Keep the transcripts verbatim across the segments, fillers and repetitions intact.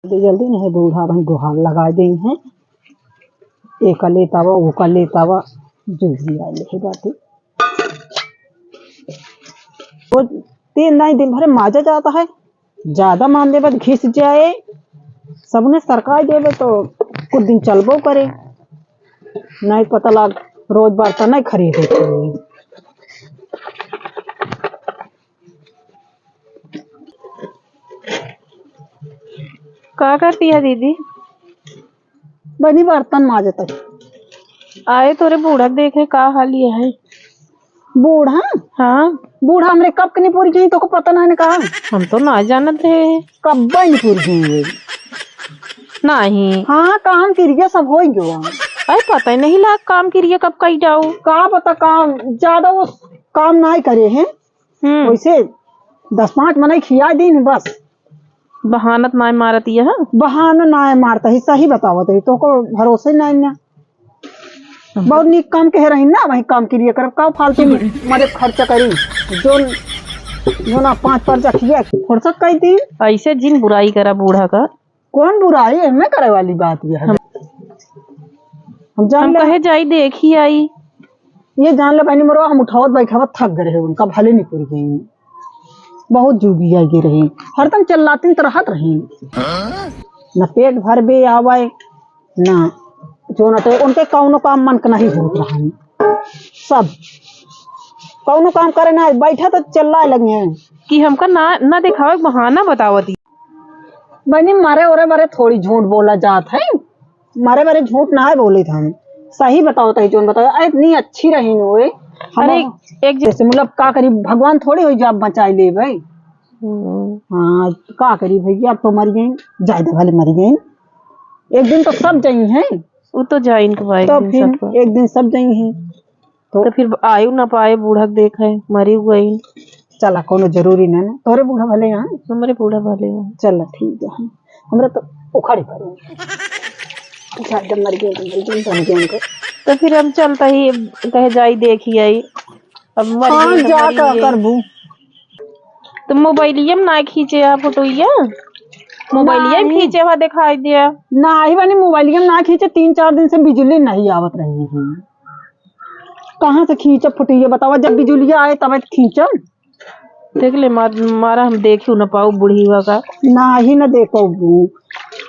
जल्दी जल्दी नहीं, बूढ़ा भाई गुहार लगाइ देइ हैं, एका लेत आवा, ओका लेत आवा, जुगी आइल है बाटे। वो तेल नहीं दिन भरे माजा जात है, ज्यादा मान देबे तो घिस जाए, सबने सरकाइ देबे तो कुछ दिन चलबो करे, नहीं पता लाग रोज बर्तन नहीं खरीदे के। का करती है दीदी? बनी बर्तन माजत है। आए तोरे बूढ़ा देखे का हाल ये है। बूढ़ा? हाँ। बूढ़ा हमरे कब के निपुर गई, तोको पता ना ने कहा। हम तो ना जानत रहे। कब निपुर गई? नहीं। हाँ, काम किरिया सब होइ गयो। अरे पता ही नहीं लाग काम किरिया कब कई जाओ। का पता काम, ज्यादा वो काम नहीं करे हैं। हम्म। वैसे दस पाँच मनई खिया दीन बस। बहानत नाय मारत यह। बहाना नाय मारत ही, सही बतावत ही, तोको भरोसे नाय ना। बहुत नीक काम कहे रही ना, वही काम किरिया करब, का फालतू में मरे खर्चा करी, जोन, जोन आप पाँच पर्चा खिया, फुर्सत कई दी। ऐसे जिन बुराई करा बूढ़ा का। कौन बुराई, एमे करे वाली बात ये है। हम, हम जान हम ले। कहे जाई देखी आई। ये जान ले बहनी मोरो, हम उठावत बैठावत थक गए रहे, उनका भले नहीं पूरी गई। बहुत जुगी आई गई रही, हरदम चिल्लाती तो रहत रही। न पेट भर बे आवे, ना जो ना तो उनके कौनो काम मन के नहीं होत रहा। सब कौनो काम करे ना, बैठा तो चिल्लाए लगे हैं। कि हमका ना, ना दिखावे के बहाना बतावत ही। बहनी, मारे ओरे बारे थोड़ी झूठ बोला जात है, मारे बारे झूठ ना बोले थे हम, सही बताओ तही जोन बताओ। अरे इतनी अच्छी रही न ओए, हम अरे, एक जैसे मतलब का करी, भगवान थोड़ी होई जो आप बचाई ले भाई। हम्म। हाँ, का करी भैया, अब तो मर गई, जाए दे भले मर गई, एक दिन तो सब जाई हैं। वो तो जाइन के भाई तो दिन फिर सबका। एक दिन सब जाई हैं। तो तो फिर आयु ना पाए, बूढ़क देखे, मरी गई। चला, कोनो जरूरी ना ना, तोरे बूढ़ा भले यहाँ। हमरे बूढ़ा भले यहाँ। चला, ठीक है, हमरा तो उखाड़ी पड़े। जा, जब मर गए, तो मर गए, बन गए उनको। तो फिर हम चलता ही, कहे जाई, देखी आई। अब मर हाँ, गए, तो जा, मरी का गए। करबू? तो मोबाइलिया में ना खींचे आ फोटोइया? मोबाइलिया में नहीं। खींचे हुआ दिखाई दिया। ना, ही बनी मोबाइलिया में ना खींचे, तीन चार दिन से बिजली नहीं आवत रही है। कहाँ से खींचब फोटो, ये बतावा, जब बिजुलिया आए तब खींचब। देख ले, मार, मारा हम देखियो न पाऊ बुढ़ीवा का। नाही न देखो बू।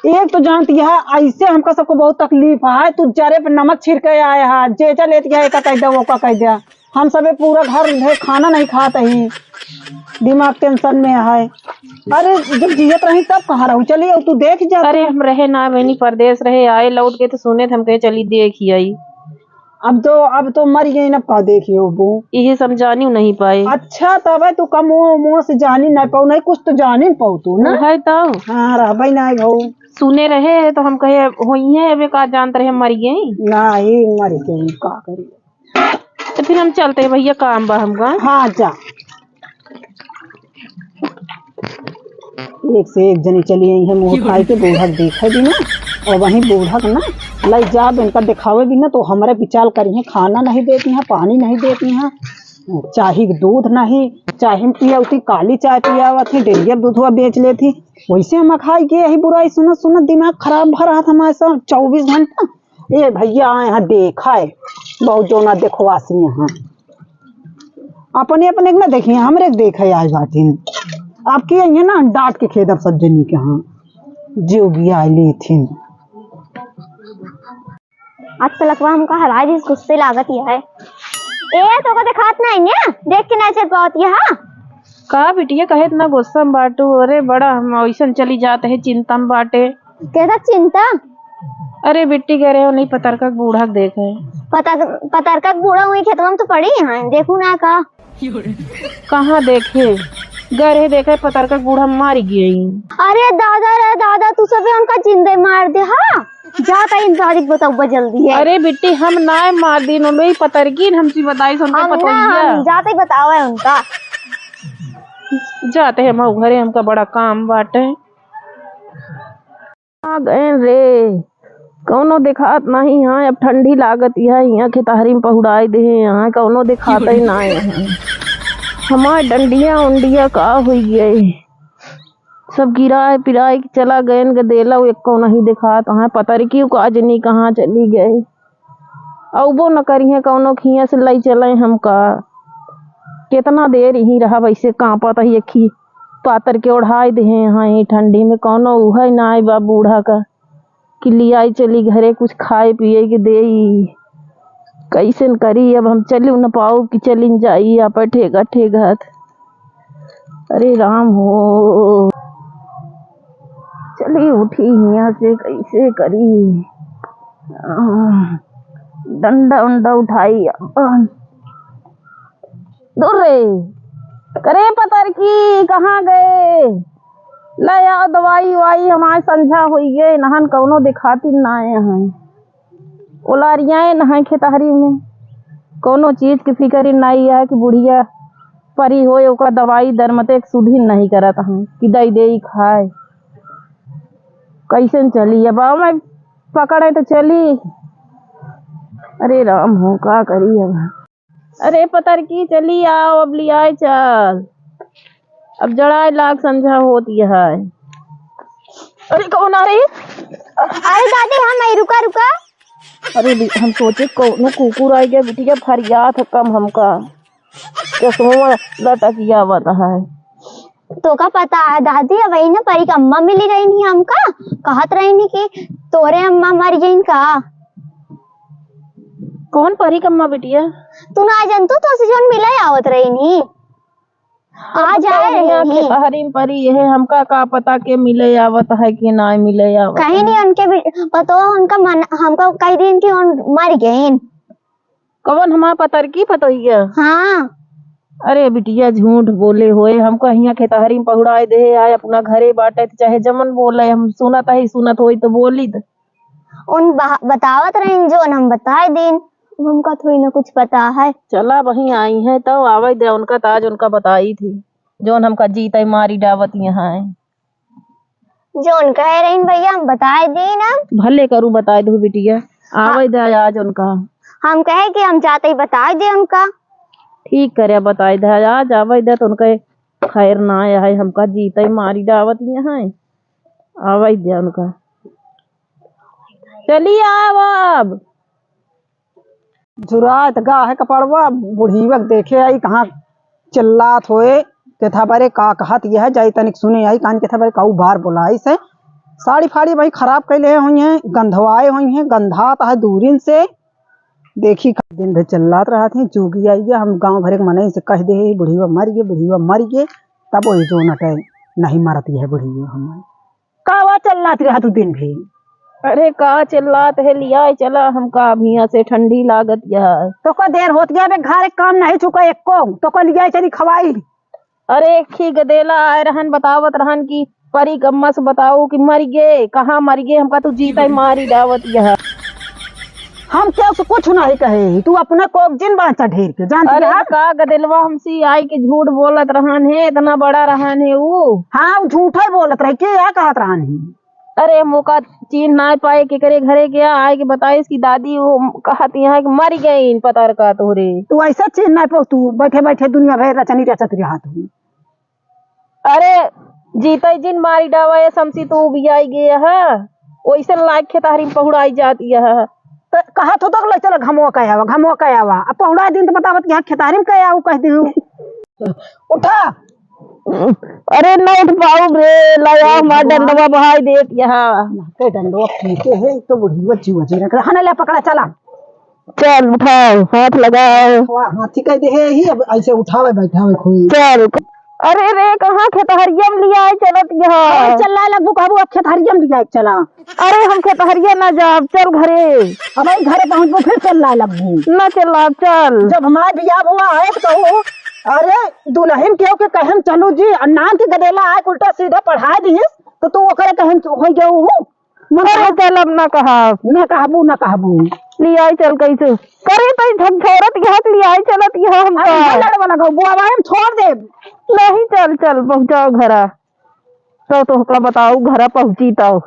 एक तो जानती है, ऐसे हमका सबको बहुत तकलीफ है, तू जरे पे नमक छिड़के आए है, जे जा लेती है, एका कह दे, ओका कह दे। हम सबे पूरा घर है, खाना नहीं खात ही, दिमाग टेंशन में है। अरे, जब जियत रही तब कहाँ रहू? चली, अब तू देख जा। अरे, हम रहे ना, बहनी परदेस रहे, आए लौट के तो सुने थे, हम कहे चली देख ही आई। अब तो, अब तो मर गई ना, का देखियो बू। इहे समझानी नहीं पाए। अच्छा, तब तू कम मुँह, मुँह से जानी नहीं पाऊ, नहीं कुछ तो जानी पाऊ तू ना। है तो। हाँ, रहबे नहीं भाऊ। सुने रहे तो हम कहे होई है, अबे का जानत रहे मर गई। नहीं, मर गई, का करी। तो फिर हम चलते हैं भैया, काम बा हमका। हाँ, जा। एक से एक जनी चली आई है, मुँह खाई के बूढ़क देखे भी ना, और वहीं बूढ़क ना लई जाब, इनका दिखावे भी ना, तो हमरे बिचाल करी हैं, खाना नहीं देती हैं, पानी नहीं देती हैं, चाहे दूध नहीं, चाहे पियावती, काली चाय पियावत ही, डेलिया दूधवा बेच लेती। वैसे हम खाई के यही बुराई सुनत सुनत दिमाग खराब भर रहा था हमारे सब चौबीस घंटा। ए भैया, आए हैं, देखा है, बहुत जोना देखवासी हैं। अपने, अपने के ना देखिए, हमरे के देखे आए बाटिन। आपके यहाँ ना डांट के खेदब सब जनी के, हाँ, जियो गिया लेथिन। आज तलकवा हमका हराई दिस, गुस्से लागत ही है। ए, तोका देखात नहीं है, देख के नहीं चल पावत ही, हाँ? का बिटिया, कहे इतना गुस्सा में बाटू? अरे, बड़ा हम ऐसन चली जात है, चिंता में बाटे। कैसा चिंता? अरे बिट्टी, कह रहे हो नहीं, पतरका के बूढ़ा के देखे। पतर-, पतरका के बूढ़ा वही खेतवा में तो पड़ी है, देखू ना का। कहाँ देखे? गए रहे देखे, पतरका के बूढ़ा मारी गई। अरे दादा रे दादा, तू सबे उनका जिंदे मार दे, हाँ? जा तई इंतजारी बताऊबा जल्दी है। अरे बिट्टी, हम ना मार दीन, उन्हें पतरकी ने हमसे बताई, सुन के हम ना, पतोहिया। हम जाते ही बतावा है उनका। जाते हैं हम घरे, हमका बड़ा काम बाटे। आ गए रे, कौनो देखात नहीं है। अब ठंडी लागत है, यहाँ खेतहरी में पहुड़ाई दे हैं, यहाँ कौनो देखात ही नहीं है। हमार डंडिया उंडिया का हुई गए। सब गिराए पिराए के चला गएन, गदेला उ एक्को नहीं देखात हैं। पता रही कि उ का जनी कहाँ चली गए। अउबो न करिहें कउनो खिया से लई चले हमका। केतना देर यहीं रहब, ऐसे कांपत ही, एक ही पातर के ओढ़ाई देहे हैं ठंडी में। कउनो उहइ नाई बा बूढ़ा का कि लियाई चली घरे, कुछ खाए पिए के देई। कैसन करी अब हम, चलिउ न पाउब कि चलिन जाई आपे ठेगा ठेगत। अरे राम हो, चली उठी हियाँ से, कैसे करी? आह, डंडा उंडा उठाई अपन। दूर रे, करे पतर की, कहाँ गए? ले आओ दवाई उवाई, हमारे संझा होई गए, नहन कउनो दिखाती ना आए हैं। ओलारियाए नहाए खेतहरी में, कउनो चीज के फिकर ही नाई है कि बुढ़िया परी होए, ओका दवाई दरमते के सुधी नहीं करत हैं कि दई देई खाए। कैसन चली अब, आओ मैं पकड़े तो चली। अरे राम हो, का करी अब? अरे पतर की, चली आओ, अब लियाए चल, अब जड़ाए लाग, संझा होत यह है। अरे कौन आ रही? अरे दादी, हम आई, रुका रुका। अरे बी-, हम सोचे कौनो कुकुर आ गया, बिटिया फरियात है कम हमका, चश्मा लटक गया बता है। तोका पता है दादी, अबही ना परी क अम्मा मिली रही नहीं हमका, कहत रही नहीं कि तोरे अम्मा मर गईन का। कौन परी क अम्मा बिटिया? तू ना जानतू, तोसे जौन मिले आवत रही नहीं, आज आए रही नहीं। खेतहरी में परी, यह हमका का पता के मिले आवत है कि ना मिले आवत कहीं है। नहीं, उनके भी पतो, उनका मन, हमका कह दिन कि उन मर गईन। कवन हमार पतरकी पतोहिया? हाँ। अरे बिटिया, झूठ बोले होए, हमका हियाँ खेतहरी में पहुड़ाए दे आए, अपना घरे बाटे, त चाहे जमन बोले, हम सुनत ही सुनत होई तो बोली त। उन बहा-, बतावत रहीन जौन हम बताए दीन, अब हमका थोड़ी ना कुछ पता है। चला वहीं आई है तो आवे दे उनका, ताज उनका बताई थी, जौन हमका जीते मारी डावत यहाँ है। जौन कहे रहीन भैया, हम बताए दीन अब। भले करू बताए दो बिटिया, हाँ। आवे दे आज उनका। हम कहे कि हम जाते ही बताए दे उनका। ठीक करे, बताए दे आज, आवे दे तो उनका खैर ना आया है, हमका जीते ही मारी डावत यहाँ है। आवे दे उनका। चली आओ अब। झुरात गा है कपड़वा, बुढ़ीवा के देखे आई, कहाँ चिल्लात होए, केथा बरे का कहत यह, जाई तनिक सुने आई, कान केथा बरे काऊ बार बोलाई से। साड़ी फाड़ी भाई खराब कैले होई हैं, गंधवाए होई हैं, गंधात है दूरिन से। देखी का दिन भर चिल्लात रहत हैं, जोगी आई गया, हम गाँव भरे के मनई से कह दे, बुढ़ीवा मर गए, बुढ़ीवा मर गए, तब वही जो नटे नहीं मरत यह बुढ़ीवा हमारे। का वा चिल्लात रहा तू दिन भर? अरे का चिल्लात है, लियाए चला हमका, अभिया से ठंडी लागत यह। तोका देर होत गया बे, घर काम नहीं चुका एको, तोका लियाए चली खवाई। अरे एक ही गदेला आए रहन, बतावत रहन कि परी क अम्मा से बताऊ कि मर गए, कहाँ मर गए, हमका तू जीता ही मारी डावत यह। हम केहू से कुछ नहीं कहे ही, तू अपने कोक जिन बाँचा ढेर के, जानत अरे रहा? का गदेलवा हमसे आई के झूठ बोलत रहन है, इतना बड़ा रहन है ऊ। हाँ, ऊ झूठा ही बोलत रहे, के या कहत रहन है? अरे मोका चीन नाय पाए, केकरे घरे गया, आए के बताइस कि दादी वो कहत यहाँ कि मर गईन पतरका तोहरे। तू ऐसा चीन नाय पाऊ, तू बैठे बैठे दुनिया भर रचनी रचत रहा तू। अरे, जीतै जिन मारी डावा, ये समसी तो उबियाई गया है। ओइसन लाग खेतहरी में पहुड़ाई जात यह। त कहत हो तो ले चल घमवा कयावा, घमवा कयावा। अब पहुड़ा दिन तो बतावत कि हाँ खेतहरी में कयाऊ कह दिहू। उठा। अरे न उठ पाउब रे, लाया हमार डंडवा बहाई देत यहाँ। के डंडवा पीते है, तो बुढ़िया जीवा जी रख रहा। हाँ, ले पकड़ा, चला। चल उठाओ, हाथ लगाओ। हाँ, हाथी कह दे है ही, अब ऐसे उठावे बैठावे कोई। चल। अरे रे, कहाँ खेतहरिया में लियाए चलत यहाँ? अरे चल लाए लगबू, कहबू अब खेतहरिया में लियाए चला। अरे हम खेतहरिया ना जाब, चल घरे। अब आई घरे पहुँचबू फिर चल लाए लगबू। ना चल लाब, चल। जब हमार बियाह हुआ है तो कहू, अरे दुल्हन केहू के कहम चलू जी, और नान के गदेला आए उल्टा सीधा पढ़ा दिहिस, तो तू ओकरे कहम हो गऊ। मन अरे कहा चल, अब ना कहब। ना कहबू, ना कहबू। लियाई चल कैसे? करे तो झकझोरत यहाँ से लियाई चलत यहाँ हमका। अरे इधर लड़वा लगाओ, बुआवाई हम छोड़ देब। नहीं, चल, चल, पहुँचाओ घरा। तो तोहका बताऊ, घरा पहुँची तो।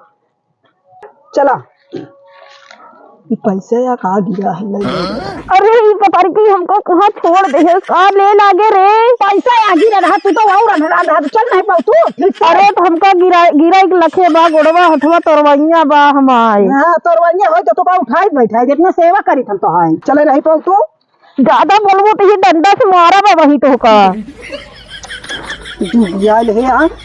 चला। ई पैसा या का गिरा है, ले ले। अरे, ई पतरकी हमका कहाँ छोड़ देहे, का ले लागे रे? पैसा या गिरा रहा, तू तो और अंधरा रहा, चल नहीं पाऊ तू। ठीक से। अरे, तो हमका गिरा, गिरा एक लखे बा, गोड़वा हथवा तोरवइया बा हमार। हाँ, तोरवइया होई तो तोका उठाई बैठाई, जितना सेवा करी हम तो हाई। चले रही पाऊ तू। ज्यादा बोलबो तो ये डंडा से मारा बा वही तोहका।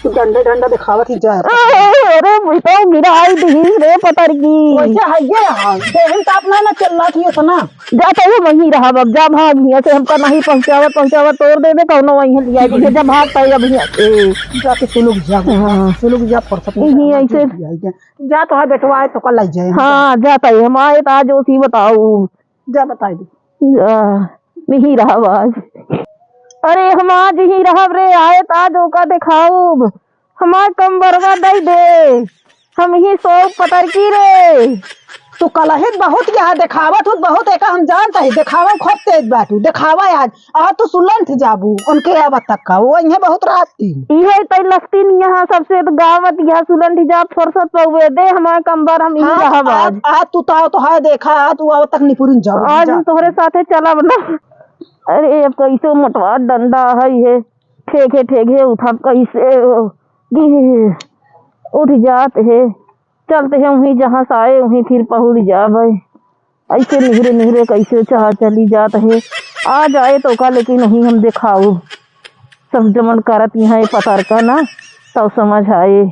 डंडे डंडा दिखावत ही जा। अरे, अरे, वो तो गिराई दिहिस रे पतरकी। वैसे है ये हाल। देहिन तो अपना ना चल रहा थी उतना। जा तो ये वहीं रहा, अब जा भाग हियां से, हमका नहीं पहुंचावा, पहुंचावा तोर देबे कौनो वहीं लिया दीजिए, जा भाग पाए अब हियां से। जाके सुलुक जा। हाँ। सुलुक जा, फुर्सत नहीं यही करना ऐसे। चाहिए। जा तो है बेटवा आए तो कल आई जाए। हाँ, जा तो हम आए तो आज उसी बताऊ। जा बताई दे। आ, नहीं रहा आज। अरे, हम आज ही रहब रे, आए त आज ओका देखाउब। हमार कमबरवा दई दे, हम ही सौ पतरकी रे। तू कलहित बहुत यहाँ देखावत होत, बहुत एका हम जानत ही, देखावा में खूब तेज बाटू, देखावा आज। आ तू सुलंठ जाबू, उनके आवा तक का, वो इहे बहुत रात की। इहे तई लगतीन यहाँ सबसे तो गावत यहाँ सुलंठ जा फुर्सत पउए दे हमार कमबर हम इही हाँ, रहब आज। आज, आज तू ताव तो है देखा, आज तू आवा तक निपुरिन जाबू, आज जा। हम तोहरे साथे चलब ना। अरे अब कैसे मोटवा डंडा है ये, ठेके ठेके उठब कैसे हो? गिर, उठ जात है, चलते हैं वहीं जहाँ से आए वहीं फिर पहुँच जाबे। ऐसे निहरे निहरे कैसे चाह चली जात है। आ जाए तो का, लेकिन वहीं हम देखाऊ। सब जमन करत यहाँ ये पतरका ना, तब समझ आए।